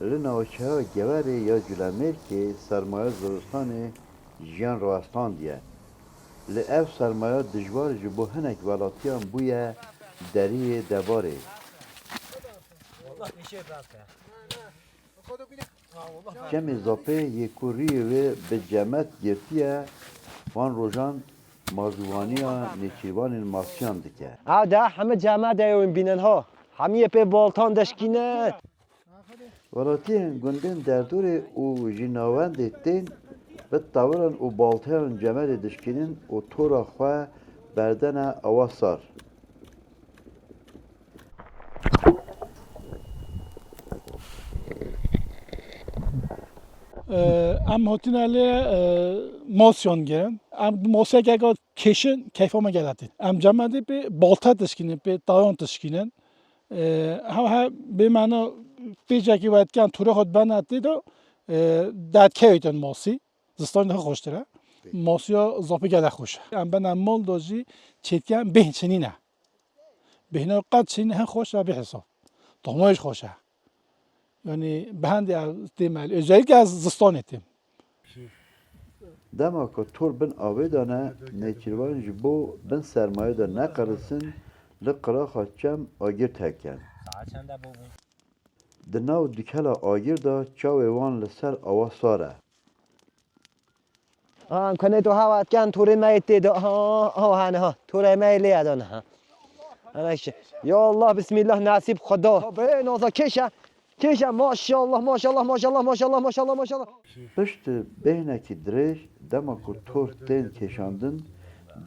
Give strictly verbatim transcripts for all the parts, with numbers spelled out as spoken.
Li navçeya Geverê ya Culemêrgê sermaya zivistanê jiyan rawestandiye. Li ev sermaya dijwar ji bo hinek welatiyan bûye deriyê devarê. Çemê Zapê yê ku rûyê wê bi cemed girtiye, van rojan mazûvaniya nêçîrvanên masiyan dike. Ew de hemî cemedê win bînin ha. Hemî yê pê baltan deşkînin. Welatiyên gundên derdorê û ji navendê tên bi tawiran û baltayan cemedê dişkînin û tora xwe berdene awa sar. Em hatine lê, e, mosyon girin. Em mosyeke kêşin keyfa me gelek tê. Em cemedê pê balta dişkînin, pê tayon dişkînin. E, ha, ha, bê mena pêcekî wetken ture xwe bena tê de, e, detkevîtin mosî. Zistanê de xweştir e. Mosiya Zapê gelek xweş e. Em bena mal de jî çêtken bêhn çinîne. Bêhna qet çinîne hin xweş e bê hesab. Tohma jî xweş e. Yani bi hendê ev têm el. Özellikle ez zistanê têm. Dema ku tor bin avê de ne, nêçîrvan ji bo bin sermayê de neqerisin, li qiraxa çem agir tekin. Saet çend e bû? Di nav dikela agir de çavê wan li ser awa sar e. Ha, em kenê tu hewa etken, torê me yê tê de. Ha, ha, hene ha. Torê me yê lê ye de ne ha. Hene işte. Ya Allah, bismillah, nasip Xweda. Tabii, naza kêşe. Kêşe, maşallah, maşallah, maşallah, maşallah, maşallah, maşallah. Pişt bêhnekî dirêj, dema ku tor tên kêşandin,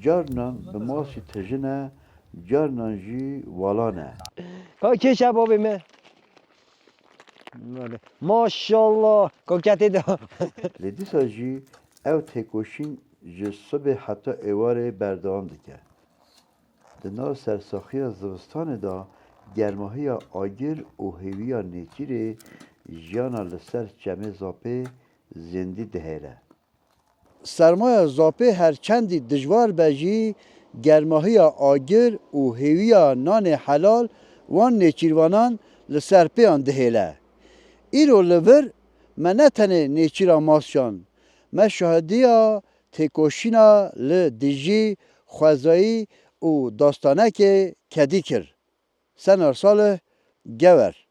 carinan bi masî tijin e, carinan jî walan e. Ka kêşe bavê me. Maşallah, koketê de. Lê dîsa jî ew têkoşîn ji sibê heta êvarê berdewam dike. Di nav sersaxiya zivistanê de germahiya agir û hêviya nêçîrê jiyana li ser çemê Zapê zêndî dihêle. Sermaya Zapê her çendî dijwar be jî, germahiya agir û hêviya nanê helal wan nêçîrvanan li ser pêyan dihêle. Îro li vir me ne tenê nêçîra masiyan, me şahidiya têkoşîna li dijî xwezayî û dastanekê kedî kir. Senar Salih, Gever.